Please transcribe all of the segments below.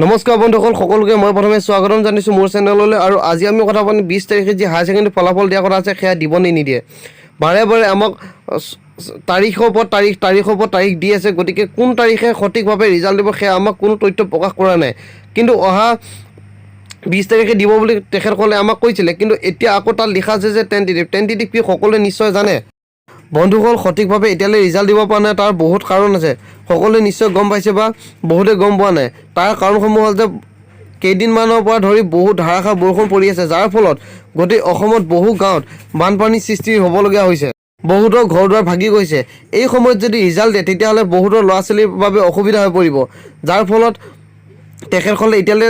নমস্কাৰ বন্ধুসকল, সকলোকে মই প্ৰথমে স্বাগতম জনাইছোঁ মোৰ চেনেললৈ। আৰু আজি আমি কথা পাতিম 20 তাৰিখে যি হায়াৰ ছেকেণ্ডেৰী ফলাফল দিয়া কথা আছে, সেয়া দিব নে নিদিয়ে। বাৰে বাৰে আমাক তাৰিখৰ ওপৰত তাৰিখ, তাৰিখৰ ওপৰত তাৰিখ দি আছে। গতিকে কোন তাৰিখে সঠিকভাৱে ৰিজাল্ট দিব, সেয়া আমাক কোনো তথ্য প্ৰকাশ কৰা নাই। কিন্তু অহা 20 তাৰিখে দিব বুলি তেখেতসকলে আমাক কৈছিলে। কিন্তু এতিয়া আকৌ তাত লিখা আছে যে টেণ্টেটিভ। টেণ্টেটিভ কি, সকলোৱে নিশ্চয় জানে। বন্ধুসকল, সঠিকভাৱে এতিয়ালৈ ৰিজাল্ট দিব পৰা নাই, তাৰ বহুত কাৰণ আছে। সকলোৱে নিশ্চয় গম পাইছে বা বহুতে গম পোৱা নাই। তাৰ কাৰণসমূহ হ'ল যে কেইদিনমানৰ পৰা ধৰি বহুত ধাৰাসাৰ বৰষুণ পৰি আছে, যাৰ ফলত গোটেই অসমত বহু গাঁৱত বানপানীৰ সৃষ্টি হ'বলগীয়া হৈছে, বহুতৰ ঘৰ দুৱাৰ ভাগি গৈছে। এই সময়ত যদি ৰিজাল্ট দিয়ে, তেতিয়াহ'লে বহুতৰ ল'ৰা ছোৱালীৰ বাবে অসুবিধা হৈ পৰিব, যাৰ ফলত তেখেতসকলে এতিয়ালৈ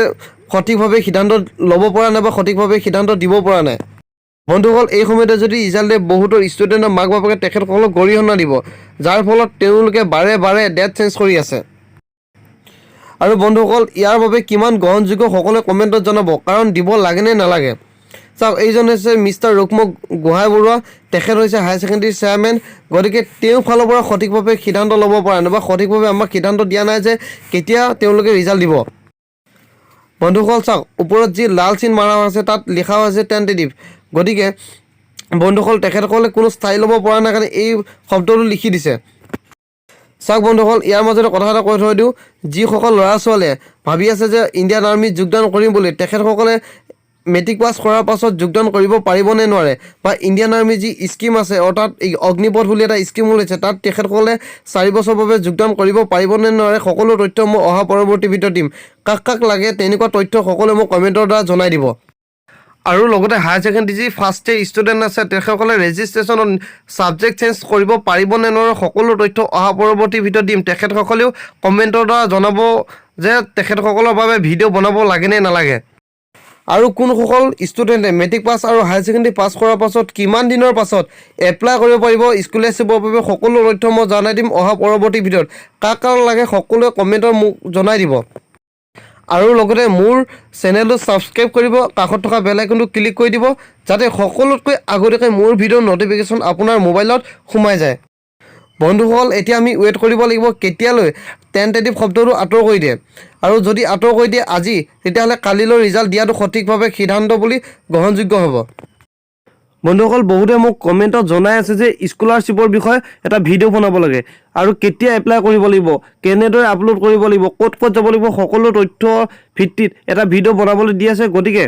সঠিকভাৱে সিদ্ধান্ত ল'ব পৰা নাই বা সঠিকভাৱে সিদ্ধান্ত দিব পৰা নাই। বন্ধুসকল, এই সময়তে যদি ৰিজাল্ট দিয়ে, বহুতৰ ষ্টুডেণ্টৰ মাক বাপেকে তেখেতসকলক গৰিহণা দিব, যাৰ ফলত তেওঁলোকে বাৰে বাৰে ডেট চেঞ্জ কৰি আছে। আৰু বন্ধুসকল, ইয়াৰ বাবে কিমান গ্ৰহণযোগ্য, সকলোৱে কমেণ্টত জনাব, কাৰণ দিব লাগে নে নালাগে। চাওক, এইজন হৈছে মিষ্টাৰ ৰুক্ম গোহাঁই বৰুৱা। তেখেত হৈছে হায়াৰ ছেকেণ্ডেৰী চেয়াৰমেন। গতিকে তেওঁৰ ফালৰ পৰা সঠিকভাৱে সিদ্ধান্ত ল'ব পৰা নাই বা সঠিকভাৱে আমাক সিদ্ধান্ত দিয়া নাই যে কেতিয়া তেওঁলোকে ৰিজাল্ট দিব। বন্ধুসকল, চাওক, ওপৰত যি লাল চিন মাৰা আছে, তাত লিখা আছে টেণ্টেটিভ। গতিকে বন্ধুসকল, তেখেতসকলে কোনো স্থায়ী ল'ব পৰা নাই কাৰণে এই শব্দটো লিখি দিছে। চাওক বন্ধুসকল, ইয়াৰ মাজতে কথা এটা কৈ থৈ দিওঁ। যিসকল ল'ৰা ছোৱালীয়ে ভাবি আছে যে ইণ্ডিয়ান আৰ্মিত যোগদান কৰিম বুলি, তেখেতসকলে মেট্ৰিক পাছ কৰাৰ পাছত যোগদান কৰিব পাৰিবনে নোৱাৰে বা ইণ্ডিয়ান আৰ্মিৰ যি স্কীম আছে, অৰ্থাৎ এই অগ্নিপথ বুলি এটা স্কীম ওলাইছে, তাত তেখেতসকলে 4 বছৰৰ বাবে যোগদান কৰিব পাৰিবনে নোৱাৰে, সকলো তথ্য মই অহা পৰৱৰ্তী ভিডিঅ'ত দিম। কাক কাক লাগে তেনেকুৱা তথ্য, সকলোৱে মোক কমেণ্টৰ দ্বাৰা জনাই দিব। আৰু লগতে হায়াৰ ছেকেণ্ডেৰী যি ফাৰ্ষ্ট ইয়েৰ ষ্টুডেণ্ট আছে, তেখেতসকলে ৰেজিষ্ট্ৰেশ্যনত ছাবজেক্ট চেঞ্জ কৰিব পাৰিব নে নোৱাৰে, সকলো তথ্য অহা পৰৱৰ্তী ভিডিঅ'ত দিম। তেখেতসকলেও কমেণ্টৰ দ্বাৰা জনাব যে তেখেতসকলৰ বাবে ভিডিঅ' বনাব লাগে নে নালাগে। আৰু কোনসকল ষ্টুডেণ্টে মেট্ৰিক পাছ আৰু হায়াৰ ছেকেণ্ডেৰী পাছ কৰাৰ পাছত কিমান দিনৰ পাছত এপ্লাই কৰিব পাৰিব স্কলাৰশ্বিপৰ বাবে, সকলো তথ্য মই জনাই দিম অহা পৰৱৰ্তী ভিডিঅ'ত। কাক কাক লাগে, সকলোৱে কমেণ্টত মোক জনাই দিব। আৰু লগতে মোৰ চেনেলটো ছাবস্ক্ৰাইব কৰিব, কাষত থকা বেল আইকনটো ক্লিক কৰি দিব, যাতে সকলোতকৈ আগতীয়াকৈ মোৰ ভিডিঅ'ৰ ন'টিফিকেশ্যন আপোনাৰ মোবাইলত সোমাই যায়। বন্ধুসকল, এতিয়া আমি ৱেইট কৰিব লাগিব কেতিয়ালৈ টেণ্টেটিভ শব্দটো আঁতৰ কৰি দিয়ে। আৰু যদি আঁতৰ কৰি দিয়ে আজি, তেতিয়াহ'লে কালিলৈ ৰিজাল্ট দিয়াটো সঠিকভাৱে সিদ্ধান্ত বুলি গ্ৰহণযোগ্য হ'ব। বন্ধুসকল, বহুতে মোক কমেণ্টত জনাই আছে যে স্কলাৰশ্বিপৰ বিষয়ে এটা ভিডিঅ' বনাব লাগে আৰু কেতিয়া এপ্লাই কৰিব লাগিব, কেনেদৰে আপলোড কৰিব লাগিব, ক'ত ক'ত যাব লাগিব, সকলো তথ্য ভিত্তিত এটা ভিডিঅ' বনাবলৈ দি আছে। গতিকে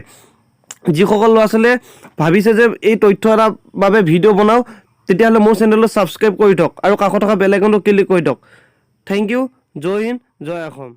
যিসকল ল'ৰা ছোৱালীয়ে ভাবিছে যে এই তথ্য এটা বাবে ভিডিঅ' বনাওঁ, তেতিয়াহ'লে মোৰ চেনেলটো ছাবস্ক্ৰাইব কৰি থওক আৰু কাষত থকা বেল আইকনটো ক্লিক কৰি থওক। Thank U. জয় হিন্দ, জয় অসম।